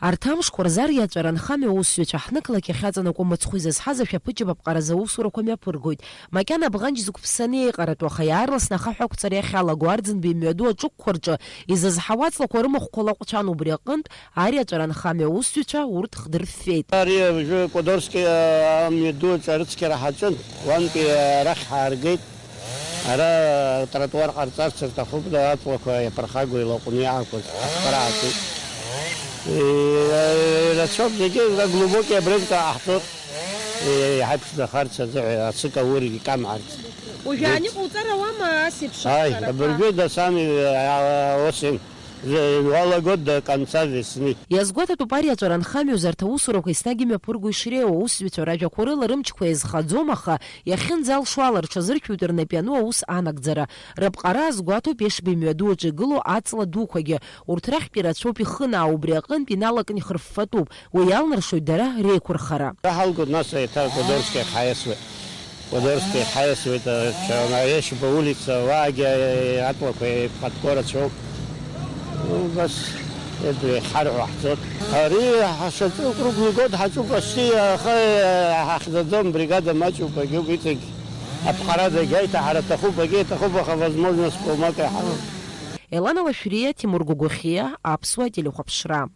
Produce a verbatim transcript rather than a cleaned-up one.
Арҭ амшқәа рзы ариаҵәара анхамҩа аусзуҩцәа ҳнықалақь ахьаҵанакуа мыцхәы изызҳаз ашәаԥыџьаԥ аԥҟаразы аусурақәа мҩаԥыргоит. Макьана абӷанҷ зықәԥсаны еиҟаратәу, аха иаарласны ахаҳә ақәҵара иахьалаго Арӡынба имҩаду аҿықәқәа рҿы изызҳауа аҵлақәа рымахәқәа лаҟәцәан, убри аҟынтә ариаҵәара анхамҩа аусзуҩцәа урҭ хдырффеит. Ари уажәы Кодорски амҩаду аҿы арыцқьара ҳаҿын, уантәи арахь ҳааргеит. Ара атротуар ҟарҵарц рҭахуп, аҵлақәа иаԥырхагоу илаҟәны иаақәыз аԥҟара аҿы. Ирацәоуп зегьы, ара глубокий абрыжәга ҟаҳҵоит, иҳаиԥшӡахарц азыҳәа, ацык аур икамҳарц. Уажәы ааныҟауҵар ауама ас еиԥш Ааи, аԥҟарақәа? Абыржәы дасами, а, осин, з-, уалагоит до конца весны. Иазгәаҭатәуп ари аҵәара анхамҩа азы арҭ аусурақәа еснагь имҩаԥырго ишреиуоу, аусзуҩцәа ражәақәа рыла рымчқәа еизхаӡом, аха иахьынӡалшо ала рҽазыршәоит рнапы иану аус анагӡара. Рыԥҟара азгәаҭоуп Ешба имҩаду аҿы игылоу аҵла дуқәагьы. Урҭ рахьтә ирацәоуп ихынаау, убри аҟынтә иналакны ихырффатәуп. Уи иалнаршоит дара реиқәырхара. Иаҳалгоит, нас еиҭа Кодорски ахь ҳаиасуеит. Кодорски ахь ҳаиасуеит, ача-, Ешба улица, уаагьы аҵлақәа еиқәхатәқәоу рацәоуп. Ну, убас, еиҳарҳәо ҳцоит. Ари ҳашаҿу круглый год ҳаҿуп, ас аха ҳахьӡаӡом, бригада маҷуп, агьуп, иҵегь аԥҟара зегь аиҭаҳара аҭахуп, агьа иҭахуп, аха возможность помак иҳамам. Елана Лашәриа, Тимур Гогохиа, Аԥсуа телехәаԥшра.